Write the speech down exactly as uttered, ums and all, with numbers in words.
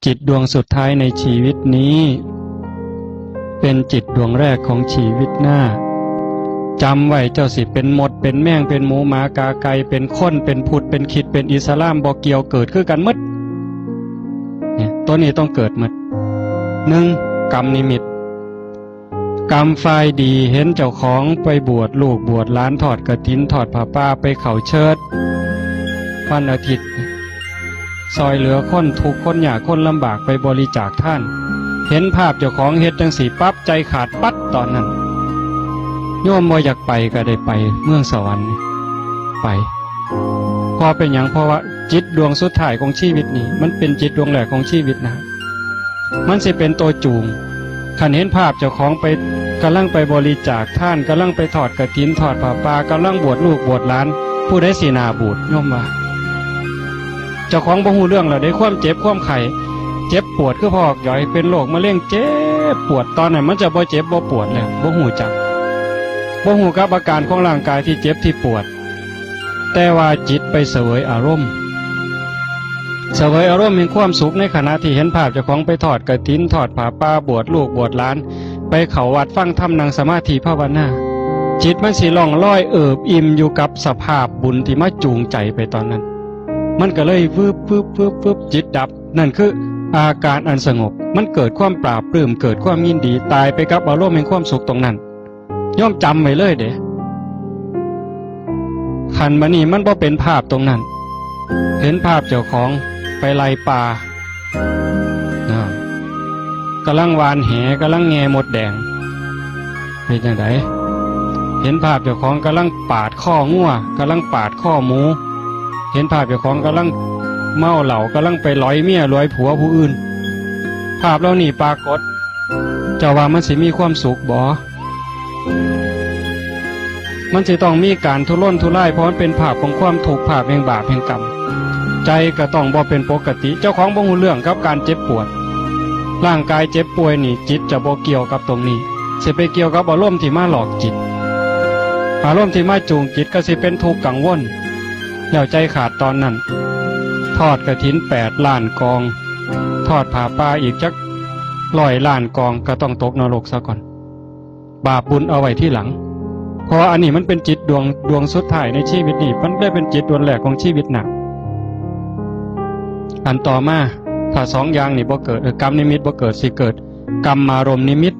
จิตดวงสุดท้ายในชีวิตนี้ เป็นจิตดวงแรกของชีวิตหน้า จำไว้ เจ้าสิเป็นมด เป็นแมง เป็นหมูหมากาไก่ เป็นคน เป็นพุทธ เป็นคริสต์ เป็นอิสลาม บ่เกี่ยว เกิดคือกันหมด เนี่ย ตัวนี้ต้องเกิดหมด หนึ่ง กรรมนิมิต กรรมฝ่ายดี เห็นเจ้าของไปบวชลูกบวชหลาน ทอดกฐิน ทอดผ้าป่า ไปเข้าเชิด วันอาทิตย์ ซอยเหลือคนทุกข์คนยากคนลำบาก ไปบริจาคทาน เห็นภาพเจ้าของเฮ็ดจังสี่ปั๊บ ใจขาดปั๊ดตอนนั้น โยมบ่อยากไปก็ได้ไป เมืองสวรรค์นี่ ไป เพราะเป็นหยัง เพราะว่าจิตดวงสุดท้ายของชีวิตนี่ มันเป็นจิตดวงแรกของชีวิตนะ มันสิเป็นตัวจูง คันเห็นภาพเจ้าของไป กำลังไปบริจาคทาน กำลังไปทอดกฐิน ทอดผ้าป่า กำลังบวชลูกบวชหลาน ผู้ใดสิหน้าบูด โยมว่า เจ้าของบ่ฮู้เรื่องแล้วเด้ ความเจ็บความไข้ เจ็บปวด คือพ่อหยอยเป็นโรคมะเร็ง เจ็บปวด ตอนนั้นมันจะบ่เจ็บบ่ปวดแล้ว บ่ฮู้จัก บ่ฮู้กับอาการของร่างกายที่เจ็บที่ปวด แต่ว่าจิตไปเสวยอารมณ์ เสวยอารมณ์แห่งความสุขในขณะที่เห็นภาพเจ้าของไปทอดกฐิน ทอดผ้าป่า บวชลูกบวชหลาน ไปเข้าวัดฟังธรรม นั่งสมาธิภาวนา จิตมันสิล่องลอยเอิบอิ่มอยู่กับสภาพบุญที่มาจูงใจไปตอนนั้น มันก็เลยวืบวืบวืบวืบ จิตดับ นั่นคืออาการอันสงบ มันเกิดความปลาบปลื้ม เกิดความยินดี ตายไปกับอารมณ์แห่งความสุขตรงนั้น โยมจำไว้เลยเด้ คันบัดนี้มันบ่เป็นภาพตรงนั้น เห็นภาพเจ้าของไปไล่ปลา นะ กำลังหว่านแห กำลังแง่มดแดง เป็นจั่งใด เห็นภาพเจ้าของกำลังปาดคองัว กำลังปาดคอหมู เห็นภาพเจ้าของกำลังเมาเหล้า กำลังไปหลอยเมียหลอยผัวผู้อื่น ภาพเหล่านี้ปรากฏ เจ้าว่ามันสิมีความสุขบ่ มันสิต้องมีการทุรนทุราย เพราะมันเป็นภาพของความทุกข์ ภาพแห่งบาปแห่งกรรม ใจก็ต้องบ่เป็นปกติ เจ้าของบ่ฮู้เรื่องกับการเจ็บปวด ร่างกายเจ็บป่วยนี่ จิตจะบ่เกี่ยวกับตรงนี้ สิไปเกี่ยวกับอารมณ์ที่มาหลอกจิต อารมณ์ที่มาจูงจิตก็สิเป็นทุกข์กังวล แล้วใจขาดตอนนั้น ทอดกฐินแปดล้านกอง ทอดผ้าป่าอีกจักร้อยล้านกอง ก็ต้องตกนรกซะก่อน บาปบุญเอาไว้ทีหลัง เพราะว่าอันนี้มันเป็นจิตดวง ดวงสุดท้ายในชีวิตนี้ มันได้เป็นจิตดวงแรกของชีวิตนะ อันต่อมา ถ้าสองอย่างนี่บ่เกิด เออ กรรมนิมิตบ่เกิด สิเกิด กรรมารมณ์นิมิต